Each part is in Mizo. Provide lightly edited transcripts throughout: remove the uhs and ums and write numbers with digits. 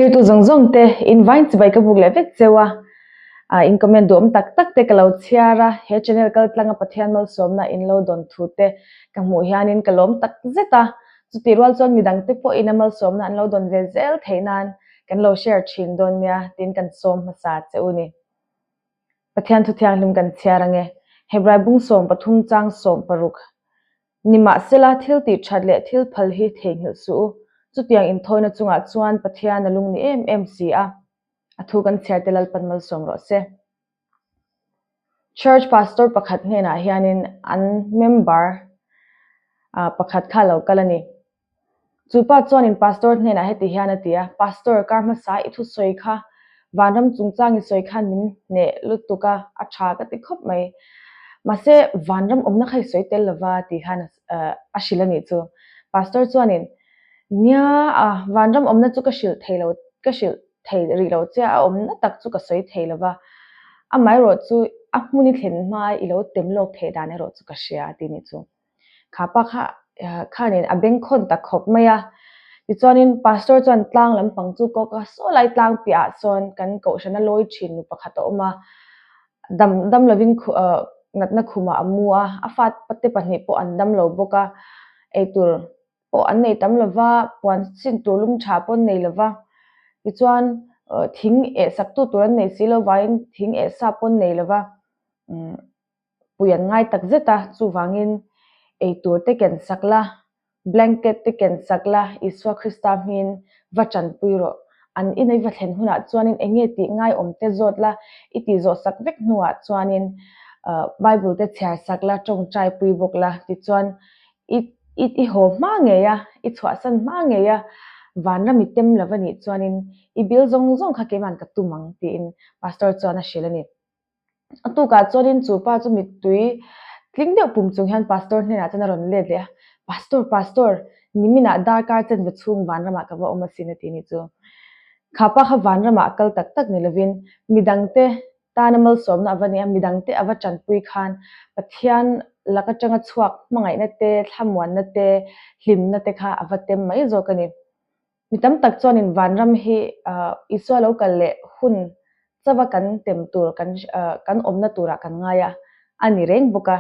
Thirtu zawng zawng te in vain chibai ka buk leh vek cheu a, in comment duhawm tak tak te ka lo chhiar a, he channel kal tlanga Pathian malsawmna in lo dawn thu te ka hmuh hianin ka lawm tak zet a, chutih rual chuan midang te pawhin a malsawmna an lo dawn ve zel theih nan kan lo share thin dawn nia tiin kan sawm hmasa che u ni. Pathian thu thianghlim kan chhiar ange, Hebrai bung 13 chang 16. Nimahsela, thil tih that leh thil phal hi theihnghilh suh u. Chutiang inthawina chungah chuan Pathian a lung ni em em si a. A thu kan chhiar te Lalpan malsawm rawh se. Church pastor pakhat hnenah hianin an member pakhat kha a lo kal a ni. Chu pa chuanin pastor hnenah heti hian a ti a, Pastor, kar hmasa i thusawi kha vanram chungchang i sawi khan min hneh lutuk a, a tha ka ti khawp mai. Mahse, vanram awmna kha i sawi tel lova tih khan a hrilh a nih chu. Pastor chuanin, Nia, a, vanram awmna chu ka hrilh thei lo, ka hrilh thei rih lo che a, a awmna tak chu ka sawi thei lova, amaherawh chu a hmun i thlen hma i lo tem lawk theih dan erawh chu ka hria a ti nih chu. Kha pa kha khanin a bengkhawn ta khawp mai a. Tichuanin pastor chuan tlang lampang chu kawk a, saw lai tlang piahah sawn kan kohhrana lawi thin nu pakhat a awm a, dam dam lovin natna khumah a mu a, a fate pahnih pawh an dam lo bawk a, eitur pawh an nei tam lova, puan sin tur lum tha pawh an nei lova, tichuan thing eh sak tu tur an nei si lo vangin thing eh sa pawh an nei lova. Pui an ngai tak zet a, chuvangin eitur te ken sak la, blanket te ken sak la, Isua Krista hmingin va tanpui rawh. An in a i va thlen hunah chuanin eng nge tih ngai awm te zawt la, i tih zawh sak vek hnuah chuanin Bible te chhiar sak la, tawngtai pui bawk la, tichuan i i i haw hma ngei a, i chhuahsan hma ngei a, vanram i tem lo va nih chuanin i bil zawng zawng kha keiman ka tum ang tiin Pastor chuan a hrilh a ni. A tukah chuanin chu pa chu mittui tling deuh pum chung hian pastor hnenah chuan a rawn let leh a, Pastor, Pastor, niminah darkar chenve chhung vanramah ka va awm asin a ti ni chu. Kha pa kha vanramah a kal tak tak ni lovin midangte tana malsawmna a va ni a, midangte a va tanpui khan Pathian lak atanga chhuak hmangaihna te, thlamuanna te, hlimna te kha a va tem mai zawk a ni. Mi tam tak chuanin vanram hi Isua lo kal leh hun chauha kan tem tur kan kan awmna turah kan ngai a, a ni reng bawk a.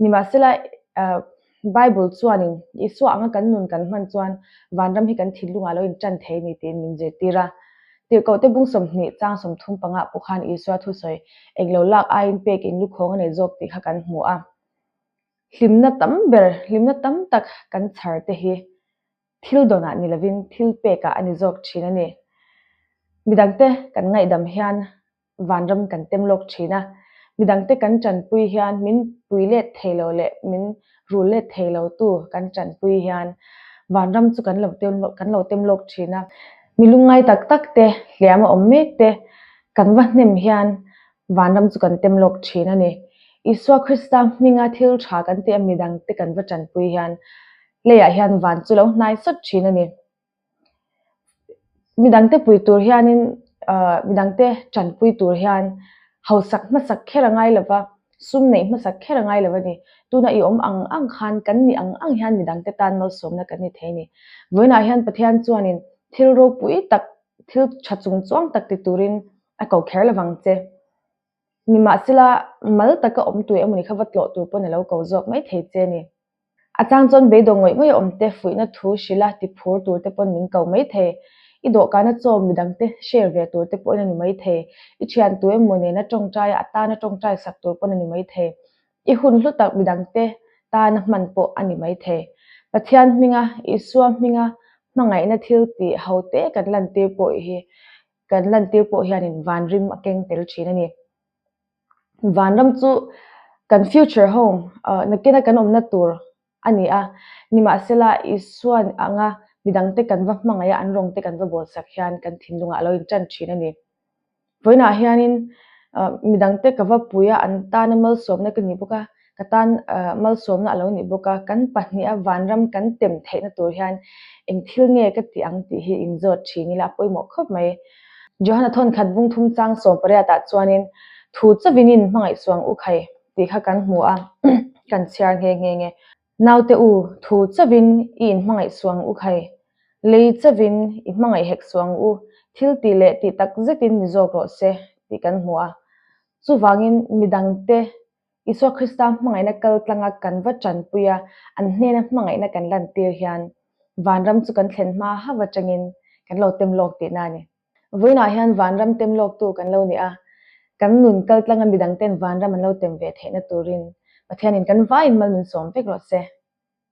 Nimahsela Bible chuanin Isua anga kan nun kan hman chuan vanram hi kan thinlungah lo intan thei a ni tiin min zirtir a. Tirhkohte bung 20 chang 35 pawh khan Isua thusawi englo lak aiin pek in lukhawng a nei zawk tih kha kan hmu a. Hlimna tam ber, hlimna tam tak kan chhar te hi Thil dawnah ni lovin thil pekah a ni zawk thin a ni. Midangte kan ngaihdam hian vanram kan tem lawk thin a, midangte kan tanpui hian min pui let thei lo leh min rul let thei lo tu kan tanpui hian vanram chu kan lo tem kan lo tem lawk thin a. Mi lungngai tak tak te, hliam a awm mek te kan va hnem hian vanram chu kan tem lawk thin a ni. Isua Krista hminga thil tha kan tih a midangte kan va tanpui hian Leiah hian van chu lo hnai sawt thin a ni. Midangte pui tur hianin ahh midangte tanpui tur hian hausak hmasak kher a ngai lova, sum neih hmasak kher a ngai lo a ni. Tuna i awm ang ang khan kan nih ang ang hian midangte tan malsawmna kan ni thei a ni. Vawiinah hian Pathian chuanin thil ropui tak, thil tha chung chuang tak ti turin a ko kher lovang che. Nimahsela mal taka awm tur emawni kha va tlawh tur pawn a lo ko zawk mai thei che a ni. A chang chuan beidawng ngawih ngawih a awm te, fuihna thu hrilha ti phur tur te pawn min ko mai thei. I dawhkana chaw midang te share ve tur te pawhin a ni mai thei. I thian tu emaw nena tawngtaia a tana tawngtai sak tur pawn a ni mai thei. I hun hlu tak midang te tana hman pawh a ni mai thei. Pathian hminga, Isua hminga hmangaihna thil tih ho te kan lantir pawh hi kan lantir pawh hianin vanrim a keng tel thin a ni. Vanram chu kan future home, nakina kan awmna tur a ni a, nimahsela Isuan anga midangte kan va hmangaih a, an rawngte kan va bawlsak hian kan thinlungah a lo intan thin a ni. Vawiinah hianin midangte ka va pui a, an tana malsawmna ka ni bawk a, Ka tan malsawmna a lo nih bawk a, kan pahniha vanram kan tem theihna tur hian eng thil nge ka tih ang tih hi inzawt thin ila a pawimawh khawp mai. Johana thawnkhat bung thum chang 18 ah chuanin thu chauhin in hmangaihsuang u khai tih kha kan hmu a, kan chhiar nghe nghe nge. Naute u, thu chauhin i inhmangaihsuang u khai. Lei chauvin i hmangaih hek suh ang u, thil tih leh tih tak zetin ni zawk rawh se tih kan hmu a. Chuvangin midangte Isua Krista hmangaihna kal tlanga kan va tanpui a, an hnena hmangaihna kan lantir hian vanram chu kan thlen hma hauh atangin kan lo tem lawk tihna a ni. Vawiinah hian vanram tem lawktu kan lo ni a, kan nun kal tlanga midangten vanram an lo tem ve theihna turin Pathianin kan vaiin mal min sawm vek rawh se.